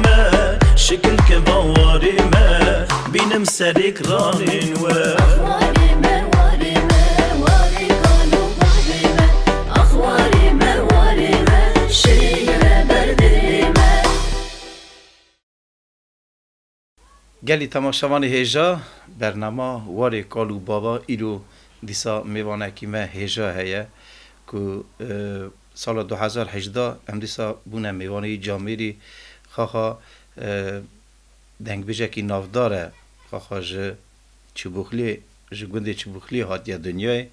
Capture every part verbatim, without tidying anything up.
me, şikil ke van warê me, bînim serê kiranên we. Ax warê me, warê me, warê kal û bavê me. Ax warê me, warê me, şêrê berdê me. Gelî temaşevanê hêja, bernama Warê Kal û Bava îro dîsa mêvanekî me hêja heye ku, e, sala du hezar hejdeh em dîsa bûne mêvanê Camêrî Xaxa, e, dengbêjekî navdar e. Xaxa ji Çibûxlê, ji gundê Çibûxlê hatiye dinyayê.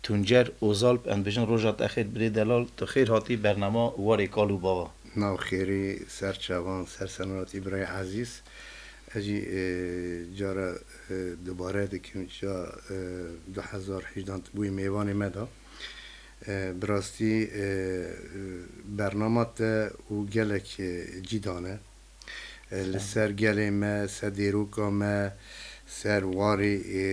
Tuncer Ozalp, em dibêjin roja te xêr birê delal, tu xêr hatî bernama Warê Kal û Bava. Nav xêrî ser çavan, ser senaratî birayê ezîz. Ez jî, e, cara, e, dubare dikim, ca, e, du hezar hejdeh bûyî mêvanê me da. E, bi rastî, e, e, bernama te û gelek, e, cî dane. E, li ser gelê me, ser dêroka me, ser warê, e,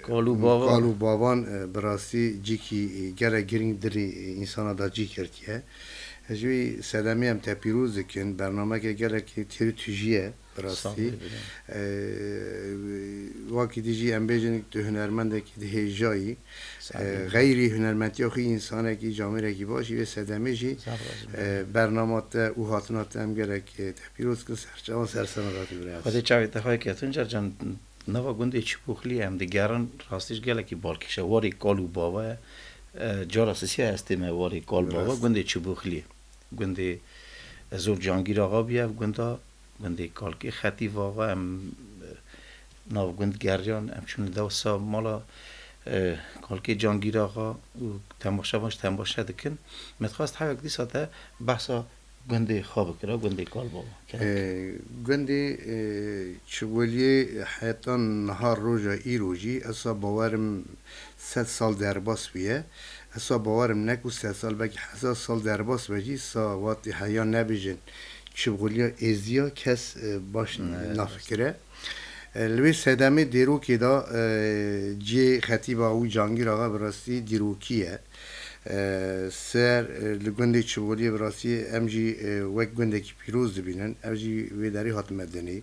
Kal û Bava. Kal û Bavan, e, bi rastî cîkî, e, gelek girîng dilê, e, însana da cî girtiye. Ez jî wî sedemê em te pîroz dikin. Bernameke gelekî têr û tijî ye, bi rastî. Sağ ol, bilin. E, wakî dî jî em bêjin tu hunermendekî di hêjayî. Sağ ol. E, xeyrî hunermentiya xwe însanekî, camêrekî baş î vê sedemê jî, Sağ ol, e, bernama te û hatina te em gelek, e, te pîroz dikin, ser çavan, ser senaratî birayê. Xwedê çavê te xweş ke. Tuncer can, nava gundê Çibûxlî em digerin, rastî jî gelekî balkêş e. Warê Kal û Bava ye. E, cara sisiya ez tê me Warê Kal Bava, Rast. Gundê Çibûxlî. Gundê, e, zor Cangîr Axa bûye ev gunda, gundê Kalkê Xetîb Axa, em, e, nav gund geriyan, em çûn li dewsa mala, e, Kalkê Cangîr Axa û temaşevan jî temaşe dikin. Me dixwest hevek dîsa te behsa gundê xwe bikira, gundê Kal Bava. Kerem. E, gundê, e, Çiboliyê heta niha roja îro jî esa bawerim sed sal derbas bûye. Esa bawerim ne ku sed sal, belkî hezar sal derbas be jî, sa watî heya nebêjin Çibxuliya Êziya kes, e, baş Ne, nafikire. E, li wê sedemê dêrokê de, e, cihê Xetîba û Cangîr Axa bi rastî dîrokî ye. E, ser, e, li gundê Çibxuliyê bi rastî em jî, e, wek gundekî pîroz dibînin. Ev jî wê derê hatime dinê.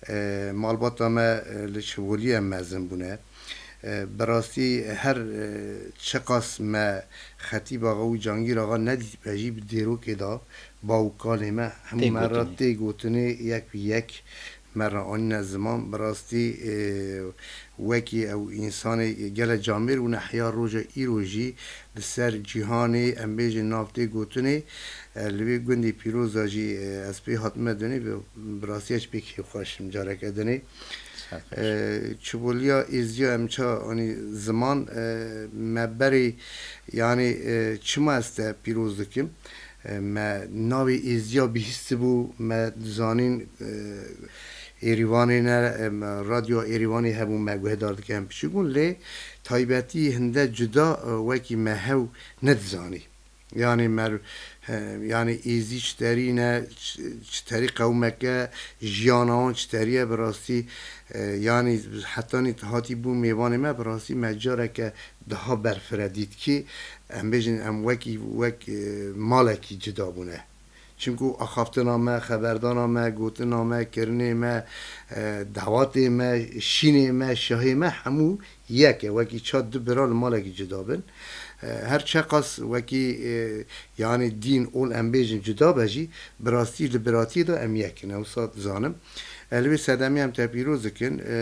E, malbata me, e, li Çibxuliyê mezin bûne. E, bi rastî her, e, çiqas me Xetîb Axa û Cangîr Axa nedîtibe jî bi dêrokê de ba û kalê me hemû Tê me re gotinê. Tê gotinê yek bi yek me re anîne ziman. Bi rastî, e, wekî ew însanê gele camêr bûne heya roja îro jî li ser cîhanê em bêjin nav tê gotinê. E, li wê gundê pîroz de jî, e, ez pê hatime dinê, bi, bi rastî ez pêk xweş im careke dinê. Serxweş. E, Çiboliya Êziya em ça anî ziman, e, me berê, yanî, e, çima ez te pîroz dikim? E, me navê Êziya bihîstibû, me dizanîn, e, Êrîvanê ne, e, me radyo Êrîvanê hebû, me guhdar dikin em piçûk bûn, lê taybetî hinde cuda, e, wekî me hew nedizanî. Yanî mer-, he, yanî êzî çi terî ne, çi, çi terî qewmeke, jiyana wan çi terî ye bi rastî, e, yanî hetanî hatî bû mêvanê me, bi rastî me careke daha berfireh dît kî, em bêjin em wekî, wek, e, malekî cuda bûne. Çimkû axaftina me, xeberdana me, gotina me, kirinê me, e, dawatê me, şînê me, şahê me hemû yek e. Wekî ça du bira li malekî cuda bin. E, her çeqas wekî, e, yanî dîn, ol em bêjin cuda be jî, bi rastî li biratiyê de em yek in. Ew wisa dizanim. E, li wê sedemê em te pîroz dikin. E,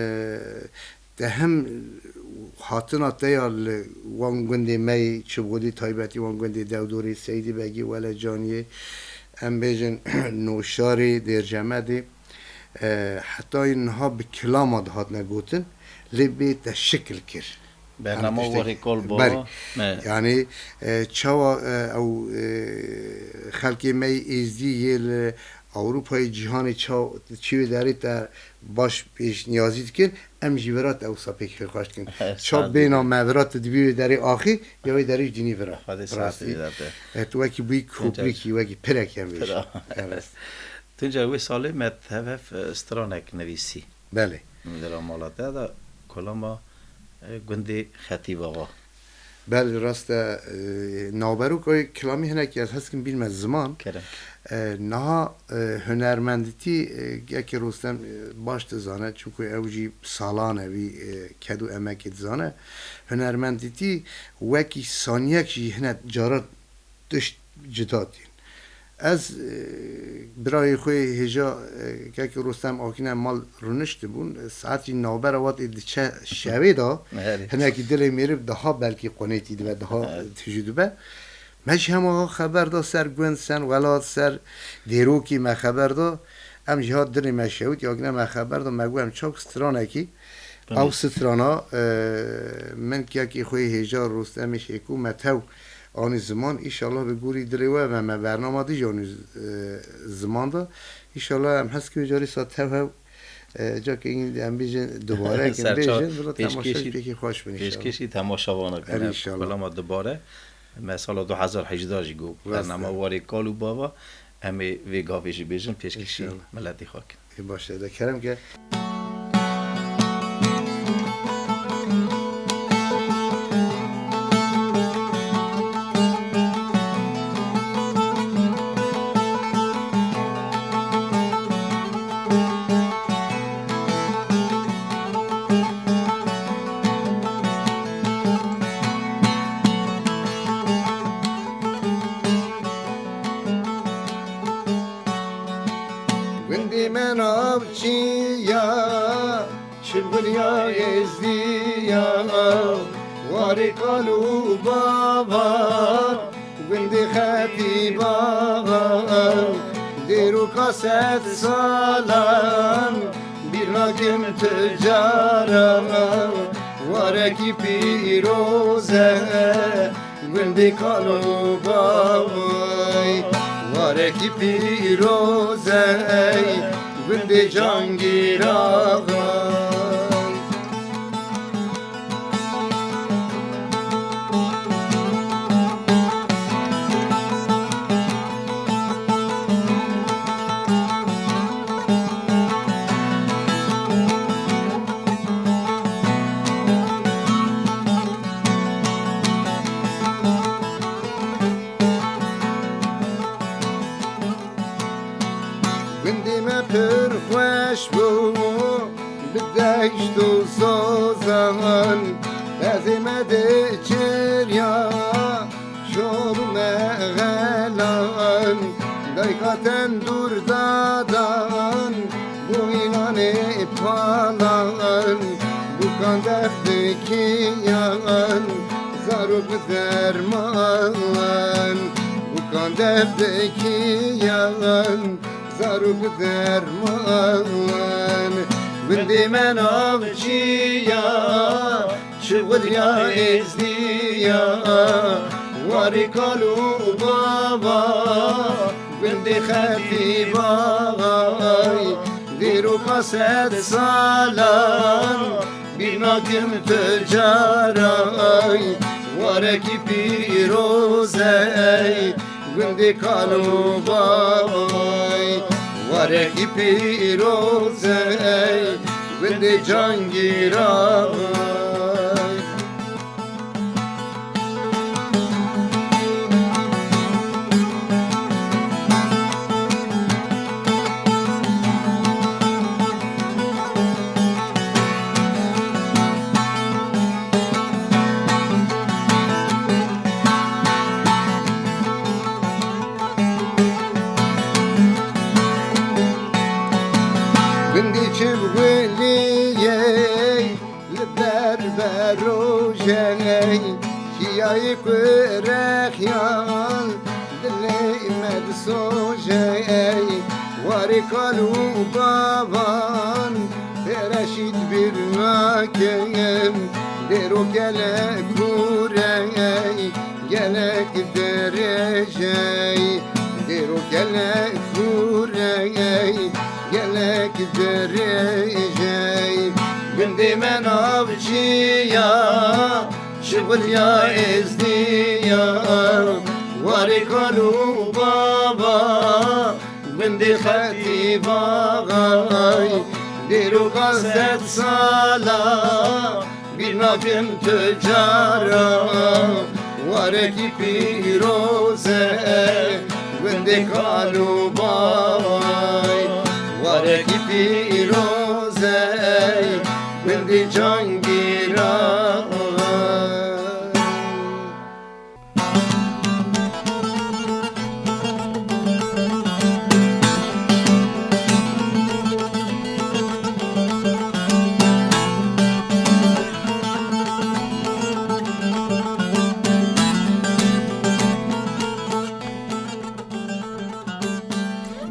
Te hem hatina te ya li wan gundê me yê Çibxulî, taybetî wan gundê Dewdorê, Seydî Begî, Welecaniyê, em bêjin Noşarê, Dêrcemedê, e, heta niha bi kilama dihatine gotin, lê bê te şikil kir. Bernama Em tiştek-, Warê Kal Bava, berî. Me. Yanî, e, çawa, e, ew, e, xelkê me yê Êzdî yê li Ewropayê, cîhanê çaw-, çi wê derê te baş pêşniyazî dikir, em jî vira te wisa pêk xêrxweş dikin. Estağfurullah. Ça bêna me vira tu dibî wê derê axî, ya wê derê jî dînî vira. Xwedê Bi rastî. Saetê bidate. E, tu wekî bûyî Tuncer. Koprîkî, wekî pirek em bêjin. Pira. Evet. Tuncer, wê salê me tev hev, e, stranek nivîsî. Belê. Li ramala te de kolama, e, gundê Xetîb Axa. Belê rast e, e, navberoka wê kilamî hinekî ez hez kim bînime ziman. Kerem. E, niha, e, hunermendîtî, e, yekê Rostem, e, baş dizane, çunku ew jî salan e wî, e, ked û emekê dizane. Hunermendîtî wekî saniyek jî hine cara tişt cida tîn. Ez, e, birayê xwe hêja, e, kekê Rostem Akîne mal rûniştibûn. E, saet jî navbera wat ê diçe şevê de, Herî. Hinekî dilê mêrib daha belkî qonêtî dibe, daha Evet. tijî dibe. Me jî hema xeber da ser gund, ser welat, ser dêrokî me xeber da. Em jî hat dilê me şewitî, Akîne me xeber da, me got em çaw stranekî. Belê. Ew strana, e, min kekê xwe hêja Rostemê Şêko me tew anî ziman, îşallah bi gorî dilê we ve me bernama dî jî anî, e, ziman de. Îşallah em hez kê carî sa tev hev, e, cakê în em bêjin dubare, em Serçav bêjin, bila temaşa pêşkêşî, pêkî xweş bin îşallah. Pêşkêşî temaşavana Erê bine, inşallah. Kulama dubare. Me sala du hezar hejda jî got Rast bernama e. Warê Kal û Bava, em ê vê gavê jî bêjin pêşkêşî İnşallah. Miletî xwe kin. Ê baş e, de kerem ke. Gundê me navçî ya, Şibirya Êzdiya, Warê Kal û Bava, gundê Xetîba, dêroka sed salan, bîr nakim tu cara, warekî pîroz e, gundê Kal û Bavay, warekî pîroz e, gundê Cangîraxay. Gundê me pir xweş bû, bi deşt û sozan, bezê me diçiriya, şor û mexelan, dayka tendûr dadan, bû îlanê palan, bûkan def dikiyan, zarok derman, bûkan def dikiyan, zarok derman. Gundê me navçiya, Şiwirya Êzdiya, Warê Kal û Bava, gundê Xetîbay, dêroka sed salan, bîr nakim tu caray, warekî pîroz ey, gundê Kal û Bavay, warekî pîroz ey, gundê Cangîray. Gundê Çivguliyê li ber berojê, çiyayê ku rexiyan dilê me disojê, Warê Kal û Bavan, Reşîd bîr nakim, dêro gelek kûr e, gelek dirêj e, dêro gelek kûr e, gelek dirêj e. Gundê me navçiya, Şiwirya Êzdiya, Warê Kal û Bava, gundê Xetîbay, dêroka sed sala, bîr Nakim tu cara, warekî pîroz e, gundê Kalûbay. Warekî pîroz e, gundê Cangîray.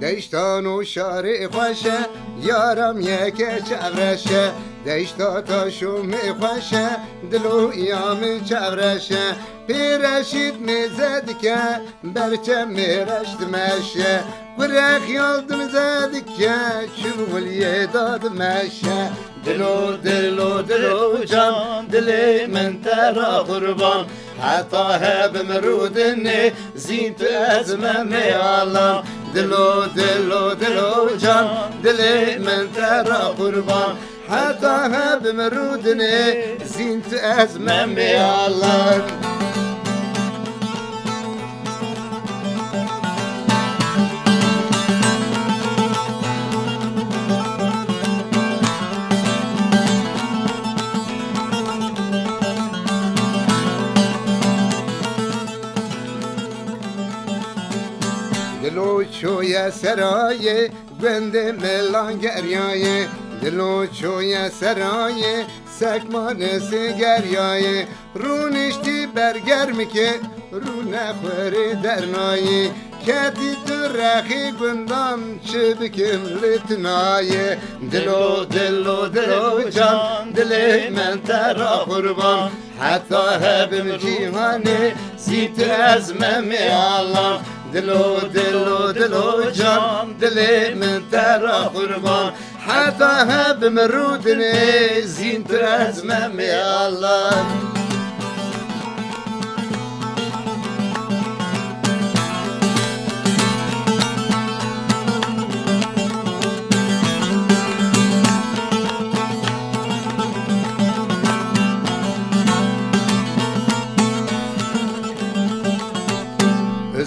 Deştan û şarê xweş e, yaram yeke çevreş e. Deşta taşûmê xweş e, dilo ya min çevreş e. Pê Reşîd mêze dike, berçemê reş dimeşe. Kurê xiyal dimize dike, çû wiliyê da dimeşe. Dilo, dilo, dilo can, dilê min te ra qurban. Heta hebim rûdinê, zîn tu ez me mêalan. Dilo, dilo, dilo can, dilê min te ra qurban. Heta hebim rûdinê, zîn tu ez me mêalan. Dilo çoye serayê, gundê milan geriyayê. Dilo çoye serayê, sekmanê sigeriyayê. Rûniştî bergermikê, rûne xwerê dernayê. Ketî tu rexê gundan, çi bikim lê tu nayê. Dilo, dilo, dilo can, dilê min te ra qurban. Heta hebim cîhanê, zîn tu ez me mêalan. Dilo, dilo, dilo can, dilê min te ra qurban. Heta hebim rûdinê, zîn tu ez me mêalan.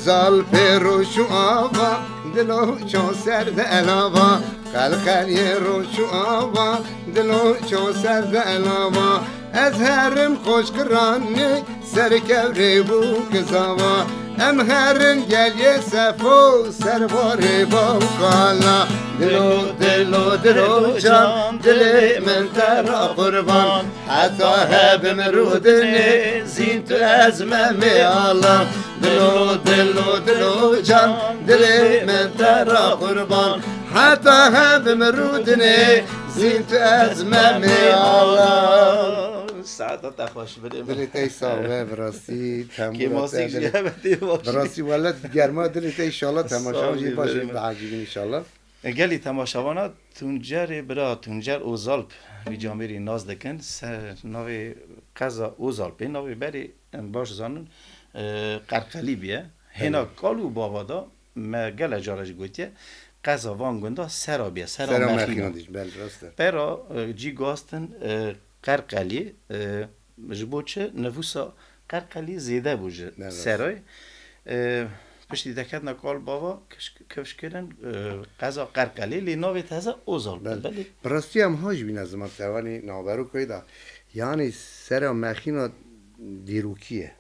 Zal pê rûş û ava, dilo çaw ser de elava. Qelqeliyê rûş û ava, dilo çaw ser de elava. Ez herim xweşkiranê, ser kevrê bû kizava. Em herin geliyê sefo, ser barê bawkala. Dilo, dilo, dilo can, dilê min te ra qurban. Heta hebim rûdinê, zîn tu ez me mêalan. Dilo, dilo, dilo can, dilê min te ra qurban. Heta hebim rûdinê, zîn tu ez me mêalan. Saeta te xweş, birê min. Dilê te sax be, bi rastî tembûra Kêmasîk te jî dilê, hebe tê baş. Bi rastî wele germa dilê te, înşallah temaşevan jî baş bê, biecibîn înşallah. E, gelî temaşevana Tuncerê bira, Tuncer Ozalp, wî camêrî nas dikin, ser navê qeza Ozalpê, navê berê em baş zanin, e, Qerqelî bûye. Hêna kal û bava da me gele cara jî gotiye, qeza van gunda Sera bûye, Sera Sera Mexîna. Mexîna dî, belê, rast e. Pera, e, cî guhastin, e, Qerqelî, e, ji bo çi? Nifûsa Qerqelî zêde bû ji Serayê. E, piştî derketina kal bava, kifş-, kifş kirin, e, qeza Qerqelî, lê navê teze Ozal bû. Belê. Belê. Bi rastî em ha jî bîne ziman tewanî navberokê de. Yanî Sera Mexîna dîrokî ye.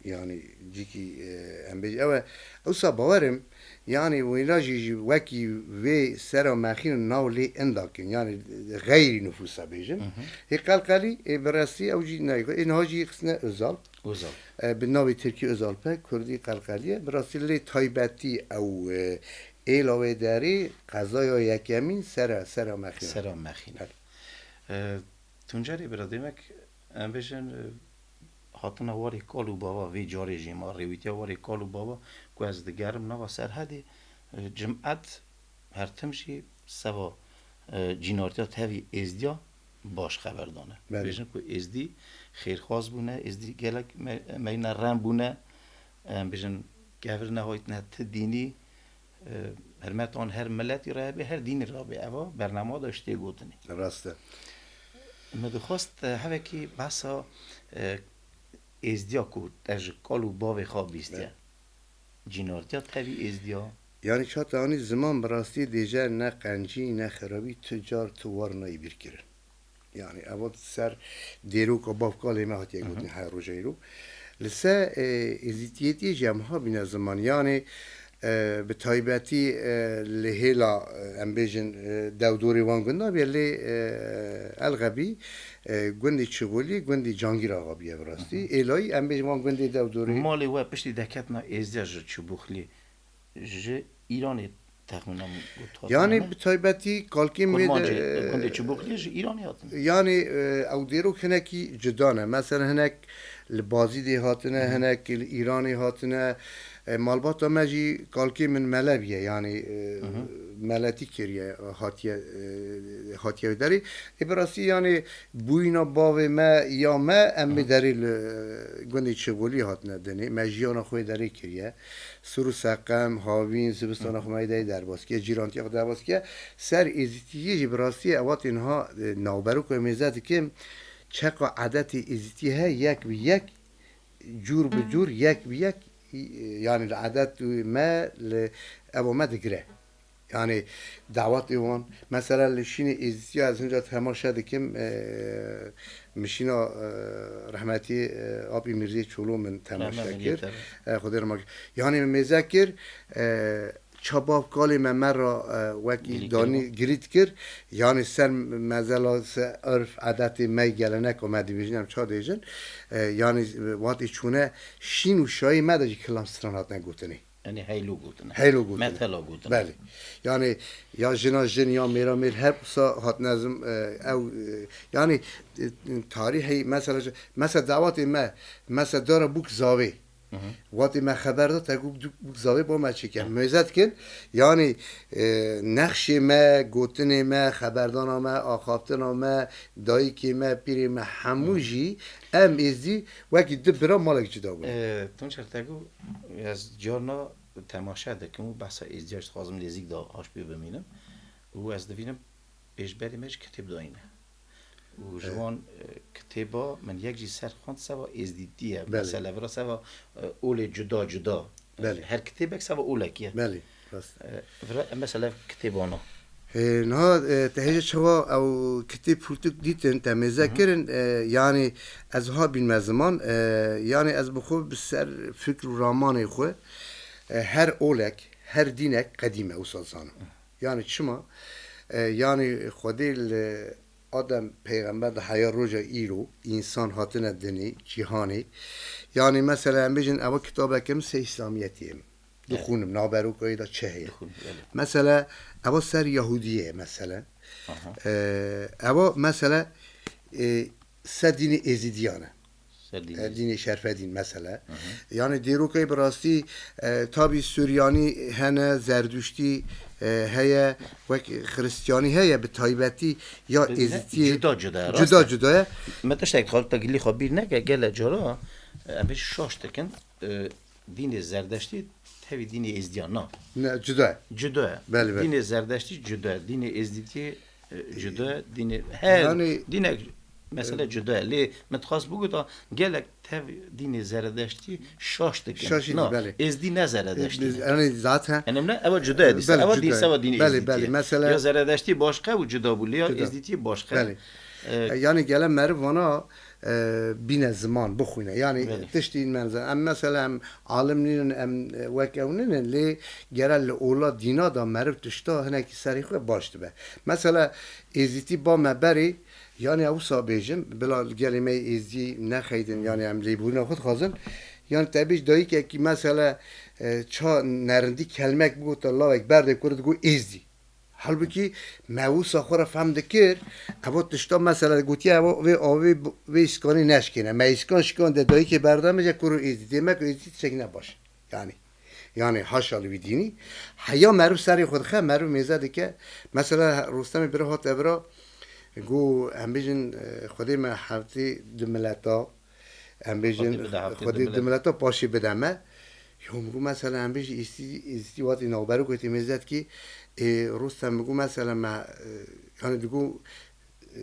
Yanî cîkî, e, em bêjin, ew e. Ewsa bawerim, yanî wêna jî, jî wekî vê Sera Mexîn nav lê inda kin, yanî xeyrî nifûsa bêjin. Hı hı. Hê Qelqelî, ê bi rastî ew jî nayê. Ê niha jî xistine Ozal. Ozal. E, bi navê tirkî Ozalpe, kurdî Qelqelî ye. Bi rastî lê taybetî ew, e, êla wê derê qezaya yekemîn Sera, Sera Mexîn. Sera Mexîn. Belê. E, Tuncerê bira, demek em bêjin, e, hatina warê kal û bava, vê carê jî ma rêwîtiya warê kal û bava ku ez digerim nava Serhedê, e, cimet her tim jî seba, e, cînartiya tevî êzdiya baş xeber dane. Belê. Bêjin ku êzdî xêrxwaz bûne, êzdî gelek me-, meyne rem bûne, em bêjin kevir nehaytine ti dînî, e, hurmet an her miletî re hebe, her dînî re hebe. Eva bernama de ji tê gotinê. Rast e. Me dixwest, e, hevekî behsa, e, êzdiya ku te ji kal û bavê xwe bîstiye. Evet. Cînartiya tevî êzdiya. Yani çata anî ziman bi rastî dêje ne qencî, ne xerabî, tu car tu war nayî bîrkirin. Yani ev ser dêroka bavkalê me hatiye Hı hı. gotin her roja îro. Li ser, e, êzîtiyetiyê jî em ha bîne ziman. Yani, e, bi taybetî, e, li hêla, e, em bêjin, e, dewdorê wan gunda bê lê, e, Elxebî, e, gundê Çibolî, gundê Cangîr Axa bûye bi rastî. Hı hı. Êlayî em bêjin wan gundê dewdorê. Malê we piştî derketina êzdiya ji Çibuxlî ji Îranê texmîna min got hatine Yani ne? Bi taybetî kalkên wê de, Kurmancê, e, gundê Çibuxlî ji Îranê hatine. Yani, e, ew dêrok hinekî cuda ne. Mesela hinek li Bazîdê hatine, Hı hı. hinek li Îranê hatine. E, malbata me jî kalkê min mele bûye, yani, e, Hı hı. meletî kiriye, hatiye, e, hatiye wê derê. Ê bi rastî yani bûyîna bavê me ya me, em Hı hı. ê derê li, e, gundê Çibolî hatine dinê. Me jiyana xwe derê kiriye. Sur û seqem, havîn, zivistana Hı hı. xwe me derê derbas kiriye, cîrantiya xwe derbas kiriye. Ser êzîtiyê jî bi rastî ew hatê niha, e, navberoka mêze dikim, çeqa edetê êzîtiyê heye yek bi yek, cûr bi cûr, yek bi yek, e, yani li edet me, li eva me digire. Yani dawetê wan, mesela li Şînê êzîtiya ez hinca temaşe dikim, e, min şîna, e, rehmetî, e, Apî Mîrzê Çolo min temaşe Rehmet kir. Mîrzê, tabii. E, Xwedê rehma kir. Yani min mêze kir, e, çabav kalê me me ra, e, wekî Girî danî kiriba. girît kir. Yani ser mezela se örf edetê me geleneka me dibêjin em ça dêjin. E, yani, e, watê çûne şîn û şayê me de jî kilam stran hatine gotinê. Yani heylo gotine. Heylo gotine. Metela gotine. Belê. Yani ya jina jin ya mêra mêr her wisa hatine zim, e, ew, e, yani, e, tarîhê mesela, mesela dawetê me, mesela dara bûk zavê. Hı hı. Watê me xeber da te got bûk zavê bo me çêke. Hı. Mêze dikin, yani, e, nexşê me, gotinê me, xeberdana me, axaftina me, dayikê me, pîrê me, hemû Hı hı. jî em êzdî wekî du bira malek cuda bûn. E, Tunçer te got, ez carna temaşe dikim û behsa êzdiya jî dixwazim nêzîk de aş pê bimînim. Û ez divînim pêşberê me jî kitêb dayîne. Û ji Evet. wan, e, kitêba min yek jî ser xwend seva êzdîtî ye. Belê. Mesela vira seva, e, olê cuda cuda. Belê. Her kitêbek seva olekî ye. Belê, rast. E, vira, e, mesela kitêbana. E, niha, e, te hêja çawa ew kitêb pirtûk dîtin, te mêze Hı hı. kirin, e, yani ez ha bînme ziman, e, yani ez bi xwe bi ser fikr û ramanê xwe, e, her olek, her dînek qedîm e, wisa zanim. Yani çima? E, yani Xwedê li Adem peyxember de heya roja îro însan hatine dinê, cîhanê. Yani mesela em bêjin ewa kitabeke min sê îslamiyetê ye. Evet. Dixwînim, naverokayê de çi heye? Dixwînim, belê. Mesela ewa ser Yahudiyê ye mesela. Aha. E, ewa mesela, e, ser dînê Êzîdiyan e. Ser dînê E, Êzîdiyan. Dînê Şerfedîn mesela. Hı hı. Yani dêrokayê bi rastî, e, tabî Suryanî hene, Zerduştî, e, heye, wek Xristiyanî heye, bi taybetî ya Bi-, ne, Êzîdiyê cuda cuda ye, cuda rast e. Cuda ye. Me tiştek xalta gilî xwe bîr neke, gele cara, e, em bê şaş dikin, e, dînê Zerdeştî tevî dînê Êzdiyan na. Ne, cuda ye. Cuda ye. Belê, belê. Dînê Zerdeştî cuda ye. Dînê Êzdîtiyê, e, cuda ye. Dînê her Yani, dînek mesele e, cuda ye. Lê min dixwest bigota gelek tev dînê Zerdeştî şaş dikin. Şaş dikin, Na, belê. Êzdî ne Zerdeştî ne. Yani zaten Enim ne? Ewa cuda ye dîsa. Belê, Ewa cuda ye. Dîsa ewa dînê Belê, Êzdîtiyê. Belê. Mesele Ya Zerdeştî başqa û cuda bû. Lê ya Cuda. Êzdîtiyê başqa. Belê. E, E, yani gele meriv vana e, bîne ziman, bixwîne. Yani Belê. Tiştî me niza-, em mesela em alim nînin, em, e, wek ew nînin, lê gere li ola dîna da meriv tişta hinekî serê xwe baş dibe. Mesela Êzîtî ba me berê, yani ew wisa bêjim, bila gelê me Êzî nexeydin, yani em lêbûrîna xwe dixwazin. Yani te bêj dayikekî mesela, e, ça nerindî kelmek bigota lawek berdê kure digot Êzdî. Halbukî me wisa xwe re fehm dikir, evo tişta mesela gotiye, evo vê avê b-, vê îskanê neşkêne. Me îskan şikan de dayikê berdame je kuro êzî. Demek êzî tiştek ne baş. Yani, yani haşa li wî dînî. Heya meriv serê xwe dixe, meriv mêze dike. Mesela Rostemê bira hate vira, got, em bêjin, e, Xwedê me hevtê di mileta, Em bêjin, Xwedê bide hevtê Xwedê di di mileta. Mileta paşê bide me. Yo, min got, mesela, em bêjî îstî, îstî watî navberok wetî mêze dikî, ê, Rostem min got, mesela, me, e, yani digo,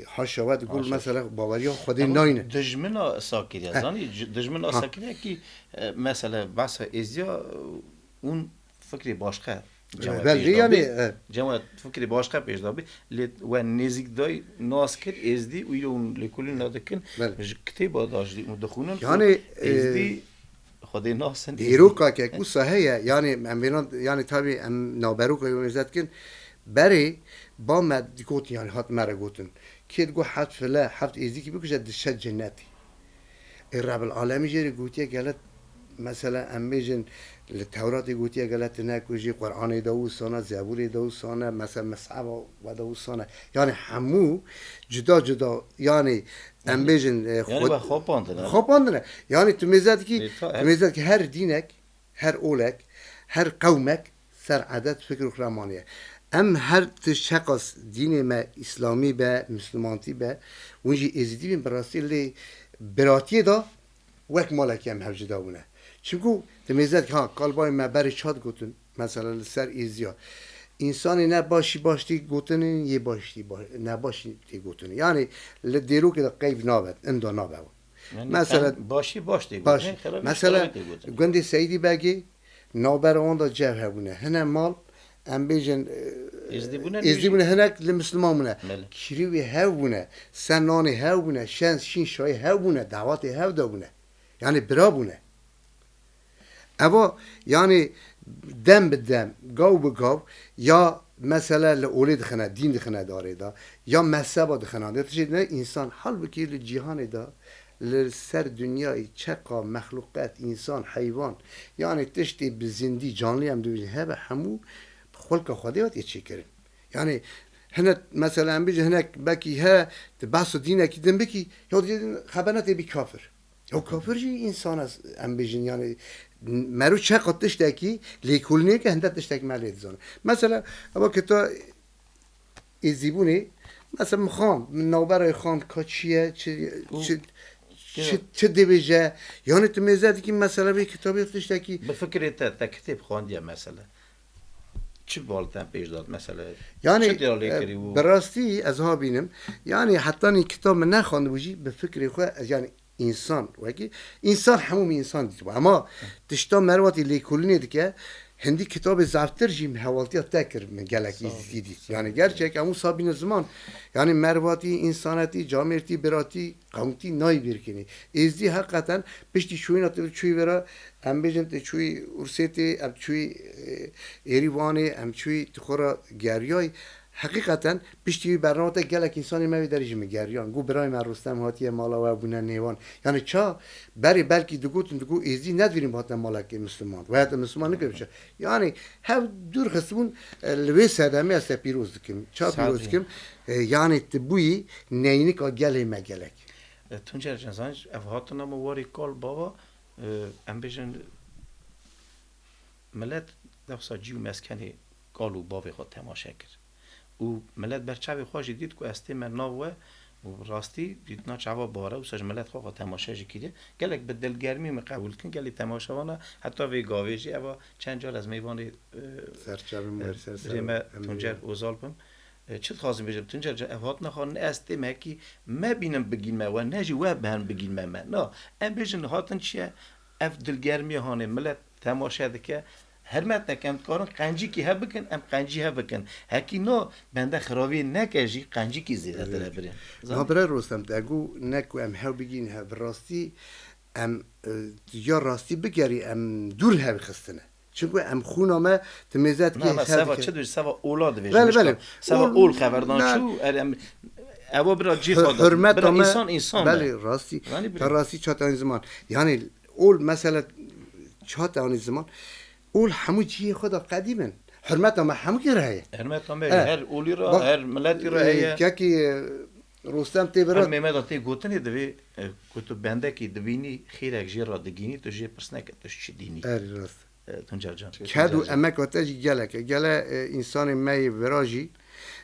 Haşa we, digul, mesela baweriya Xwedê nayne. Dijmina Sakiriya, zanî, dijmina Sakiriya ki, e, mesela, behsa Êzdiya, e, un fikrê başqe cem we pêş da bî. Cem we fikrê başqe pêş da bî. Lê we nêzîk dayî nas kir Êzdî û îro hûn lêkolîna dikin. Ji kitêba da jî hûn dixwînin ku Êzdî Xwedê nas in, Êzdî. Dîroka ke wisa heye, yanî em vênan, yanî tabî em navberoka wê mêze dikin. Berê ba me digotin, yanî hat me re gotin. Kê digot heft file, heft êzdîkî bikuje dişe cenetê. Ê Rebil Alemî jê re gotiye gele, mesela em bêjin li Tewratê gotiye gele tu nekujî, Quranê de wisane, Zebûrê de wisane, mesela Misheba we de wisane. Yanî hemû cuda cuda, yanî em bêjin, e, Yanî xwe-, we xapandine. Xapandine. Yanî tu mêze dikî, Ê, ta tu mêze dikî her dînek, her olek, her qewmek ser edet, fikr û xwe re maniye. Em her tişt çeqas dînê me îslamî be, mislimantî be, hûn jî êzidî bin, bi rastî lê biratiyê de wek malekî em hev cuda bûne. Çimkû di mêzet ha kalbayê me berê çat gotin, mesela li ser êziya. Însanê ne başî baş tê gotinê, yê başî ba-, ne başî tê gotinê. Yanî li dêrokê de qeyb nabe, inda nabe. Yanî Mesela em başî baş tê baş. Gotinê, xerabî Mesela xerabî tê gotinê. Gundê Seydî Begê, navbera wan de cev hebûne. Hine mal, em bêjin, e, Êzdî bûne, Êzdî bûne, hinek li Misliman bûne. Belê. Kîrî wê hev bûne, sen nanê hev bûne, şen şîn şayî hev bûne, dawatê hev de bûne. Yanî bira bûne. Eva, yanî dem bi dem, gav bi gav, ya mesela li olê dixine, dîn dixine darê de, ya mezheba dixine, ya tiştê dine însan, halbukî li cîhanê de, li ser dinyayê çeqa mexluqet, însan, heywan, yanî tiştê bi zindî, canlî em dibêjin hebe, hemû bi xulqa Xwedê hatî çêkirin. Yanî hinek, mesela em bêjin hinek belkî he, tu behsa dînekî din bikî, ya dî xeber netê bî kafir. Ya kafir jî însan e, em bêjin, yanî mero çeqa tiştekî lêkolînê ke hinde tiştek me lê dizane. Mesela, eva kita êzîbûnê, mesela min xand, min navbera xand ka çi ye, çi, Û çi, kira- çi, çi dibêje, yanî tu mêze dikî mesela vê kitabê tiştekî Bi fikrê te, te kitêb xandiye mesela. Çi bal te pêş dat mesela? Yanî, Çi diyalê e, kirî û bi rastî ez ha bînim. Yanî hetanî kitab min nexandibû jî bi fikrê xwe, ez yanî însan, wekî însan hemû min însan dîtibû. Ema tişta mervatî lêkolînê dike, hindî kitabê zaftir jî min hevaltiya te kir, min gelek Sağ ol. Îzîtî dît. Sağ ol. Yanî gerçek hemû Sabîne ziman. Yanî mervatî, însanetî, camêrtî, biratî, qewmtî nayî bîr kinî. Êzdî heqeten piştî şûyîna tu çûyî vera, em bêjin tu çûyî Ursêtê, em çûyî, e, Êrîvanê, em çûyî tu xwe re geriyayî. Heqîqeten piştî wî bernama te gelek însanê me wê derê jî min geriyan. Got birayê me Rustem hatiye mala we bûne nêwan. Yanî ça berê belkî digotin, digot Êzdî nedibînin bihatine malekê Misliman. Veya te Misliman nikir biçe. Yanî hev dûr xistibûn, e, li wê sedemê ez te pîroz dikim. Ça Sağ pîroz ol. Dikim? E, yanî tu bûyî neynika gelê me gelek. E, Tuncer Can, zanî, ev hatina me warê kal bava, e, em bêjin, milet dewsa cî û meskenê kal û bavê xwe temaşe kir. Û milet ber çavê xwe jî dît ku ez tême nav we û rastî dîtina çava bare, wisa ji milet xwe xwe temaşe jî kiriye. Gelek bi dilgermî min qebûl dikin, gelî temaşevana heta vê gavê jî, eva çend car ez mêvanê, e, Serçavê me, e, ser birê me em Tuncer ê Ozal bim. E, çi dixwazim bêjim? Tuncer Can, ev hatina xwe ne ez tême kî me bînin bigîn me we, ne jî we ben bigîn me me. Na, em bêjin hatin çi ye? Ev dilgermiya hanê milet temaşe dike. Hermet neke, em dikarin qencîkî hev bikin, em qencî hev bikin. Hekî no bende xiraviyê neke jî qencîkî zêdetir hebirê. Zanî? Na bira Rostem, te got ne ku em hev bigîn hev, bi rastî em, e, ya rastî bigerî em dûr hev xistine. Çimku em xûna me di mêze dikê Na, na, hev seva dike. Çi dibêjî? Seva ola dibêjî. Belê, belê. Mişka. Seva Ol, ol xeverdan na, çû, er em, ewa bira cî xwe da. Hurmeta Bira me, însan însan e. Belê, rastî, Zanî bira. Te rastî çata zîman. Yanî ol mesela çata zîman. Ol hemû cihê xwe da qedîm in. Hurmeta me hemû kê re heye. Hurmeta me E, her olî re, bak, her miletî re e, heye. Kekî, e, Rostem tê bira. Em Mehmet tê gotinê divê, e, ku tu bendekî dibînî, xêrek jê re digînî, tu jê pirs neke, tu ji çi dînî? Erê rast. E, Tuncer Can. Ked û Tuncer Can. Emeka te jî gelek e. Gele, e, însanê me yê vira jî,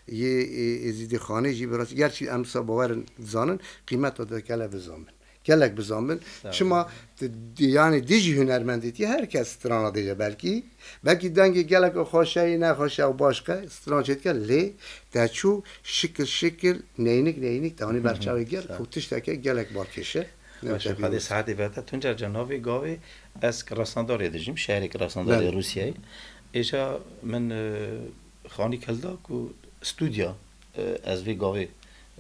yê, e, Êzîdîxanê jî vira jî. Gerçî em sa bawer in dizanin, qîmeta te gele bizanin. Gelek bizan bin. Sağ olun. Çima di, di, yani dijî hunermendîtî her kes strana dêje belkî. Belkî dengê gelek xweş e, nexweş e û başka stran çêdike lê te çû şikil şikil neynik neynik te anî ber çavê gel Sağ ol. Ku tişteke gelek balkêş e. Baş e, Xwedê saetê berte Tuncer can navê gavê ez Krasnodarê dijîm, şehrê Krasnodarê Belê. Rûsyayê. Êja min, e, xanî kilda ku studya, e, ez vê gavê,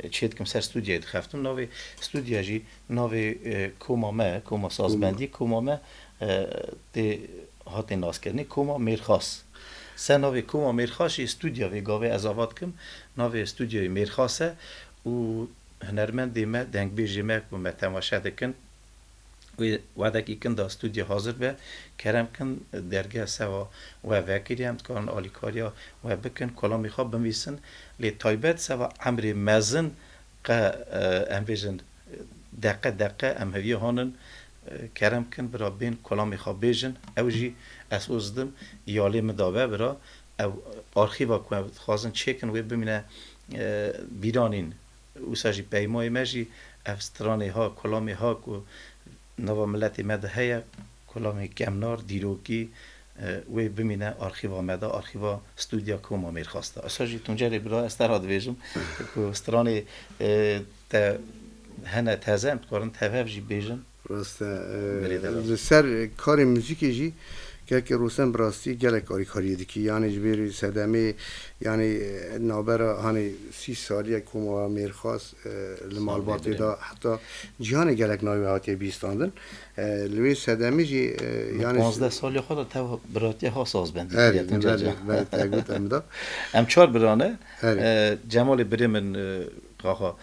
e, çê dikim ser studyayê dixeftim. Navê studya jî navê, e, koma me, koma sazbendî, koma me, e, tê hatê naskirinê, koma Mêrxas. Ser navê koma Mêrxas jî studya vê gavê ez ava dikim. Navê studyayê Mêrxas e û hunermendê me, dengbêjê me ku me temaşe dikin, wê wedekî kin da studya hazir be, kerem kin derge seva we vekiriye, em dikarin alîkariya we bikin, kolamê xwe binivîsin. Lê taybet seva emrê mezin qe, e, em bêjin, deqe deqe em heviyê hanin, e, kerem kin bira bên kolamê xwe bêjin. Ew jî ez hoz didim, ya lê min da be bira. Ew arxîva ku em dixwazin çêkin wê bimîne, e, bîranîn. Wisa jî peymayê me jî ev stranê ha, kolamê ha ku nava miletê me de heye, kolamê kemnar, dîrokî, e, wê bimîne arxîva me de, arxîva studya Koma Mêrxas de. Esa jî Tuncerê bira ez te ra dibêjim ku stranê, e, te hene teze, em dikarin tev hev jî bêjin. Rast e, e, Berê de rast. Li ser karê muzîkê jî kekê Rostem bi rastî gelek alîkariyê dikî. Yanî ji bêrî sedemê, yanî, e, navbera hanî sî salî ye Koma Mêrxas, e, li Sağ malbatê olun. Da heta cîhanê gelek navê hatiye bîstandin. E, li wê sedemê jî, e, Min yanî panzdeh salî xwe de tev biratiye ha sazbendî Erê, kiriye, Tuncer belê, can. Belê, te got em da. Em çar birane. Erê. E, Cemalê birê min, e, xaxa,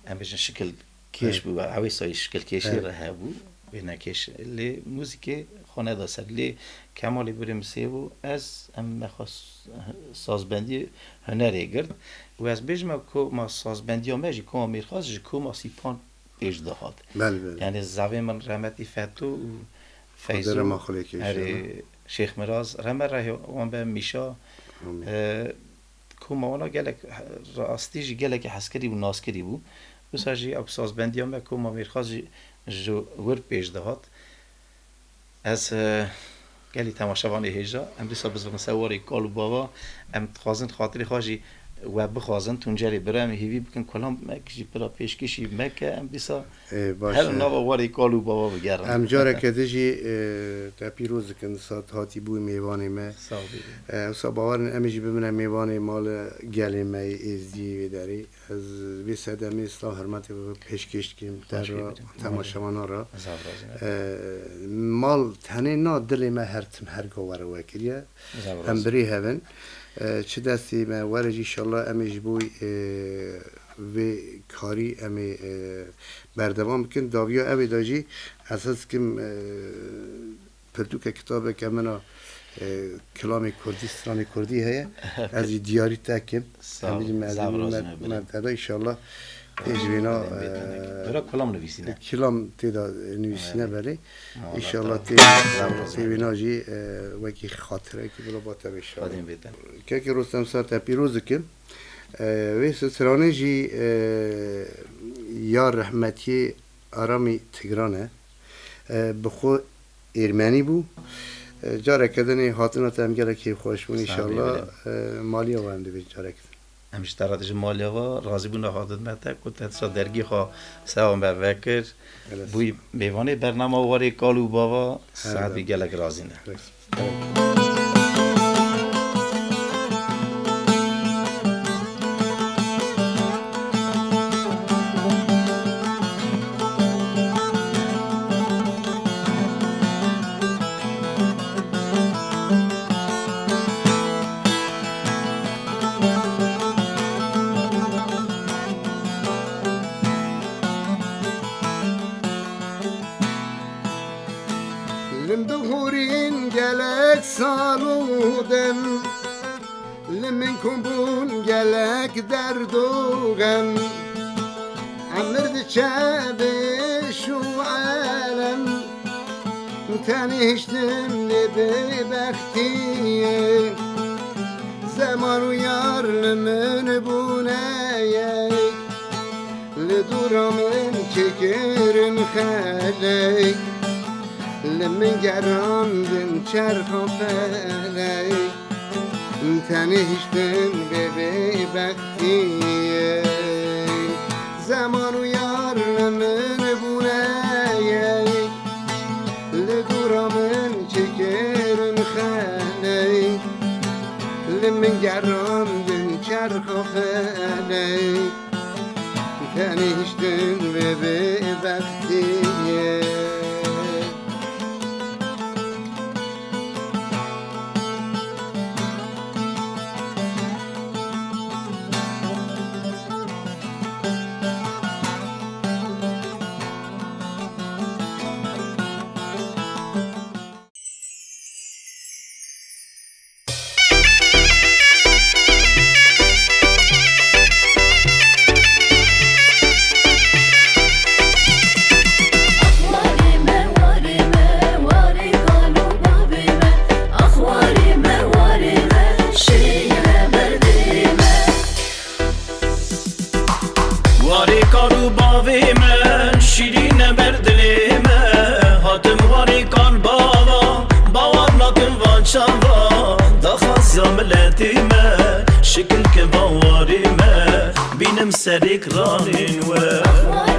em bêjin şikil kêş Evet. Bû, ew ê sayî şikilkêşî Evet. Re hebû, wê nekêş. Lê muzîkê xwe neda ser. Lê Kemalê birê min sê bû, ez, em me xwe s-, sazbendî hunerê girt. Û ez bêjim ew koma sazbendiya me jî, koma Mêrxas ji koma Sîpan pêş dihat. Belê, belê. Yani zavê min remetî Feto û Xwedê Feyzo, rema xwe lê kêşe. Erê, Şêx Miraz, reme rehê wan be Mîşa. Amîn. E, Koma wana gelek he-, rastî jî gelekî hezkirî û naskirî bû. Wisa jî ew sazbendiya me Koma Mêrxas jî ji wir pêş dihat. Ez, e, gelî temaşevanê hêja, em dîsa bizivin ser warê kal û bava, em dixwazin xatirê xwe jî we bixwazin, Tuncerê bira em hêvî bikin, kolamek jî pira pêşkêşî meke, em dîsa Ê, baş Her e. Nava warê kal û bava bigerin. Em careke din jî, e, te pîroz dikin, sat hatî bû mêvanê me. Sağ ol. E, wisa bawer in, em jî bimine mêvanê mala gelê me yê Êzdî yê vê derê. Ez vê sedemê silav hurmetê we pêşkêş dikim, te Baş re, temaşevana re. Zaf razî ne. E, mal tenê na dilê me her tim her go were we kiriye. Zaf razî. Em birî hevin. E, çi destê me were jî, inşallah em ê ji bo, e, vê karî em ê, e, berdewam bikin. Dawiya ew ê de jî ez hez dikim, e, pirtûke kitabeke min a, e, kilamê kurdî, stranê kurdî heye. Ez jî diyarî te kim. Sağ ol. Em jî me, Zaf me, razî me, me, bile. Me te de inşallah tê ji vêna, Bira e, kolam nivîsîne. Kilam tê de nivîsîne Evet. Belê. Wala İnşallah te tê, Zaf razî tê me. Wêna jî, e, wekî xatirekî bila ba te inşallah. Xwedê bêtin. Kekê Rostem ser te pîroz dikim. E, wê stranê jî, e, ya rehmetiyê Aramî Tigran e. E, bi xwe Êrmenî bû. E, careke dinê hatina te em gelek kêfxweş bûn Sağ ol, inşallah. Bêbî. E, maliya we em dibê careke din. Em ji te re dijî maliya we razî bûna hatin me te ku te disa dergî xwe sewa me vekir. Gelek. Bûyî mêvanê bernama warê kal û bava Her saetî dem. Gelek razî ne. Gelek. Lim bihurîn gelek sal û dem, li min kom bûn gelek derd û xem. Emir diçe bêş û elem, tenê hiştim lê bêbextiyê. Zeman û yar li min bûne yek, li dûra min çêkirin xem. Min gerandin çerxa felek, tenê hiştin vê bêbextiyê. Zeman û yar li min bûne yek, li dora min çêkirin xelek. Li min gerandin çerxa felek, tenê hiştin vê bêbextiyê. Warê me, warê me, warê kal û bavê me. Ax warê me, warê me, şirîne ber dilê me. Warê kal û bavê me, şirîne ber dilê me. Hatim warê kal bava, bawer nakim van çava. Daxwaziya miletê me, şikil ke van warê me. Bînim serê kiranên we.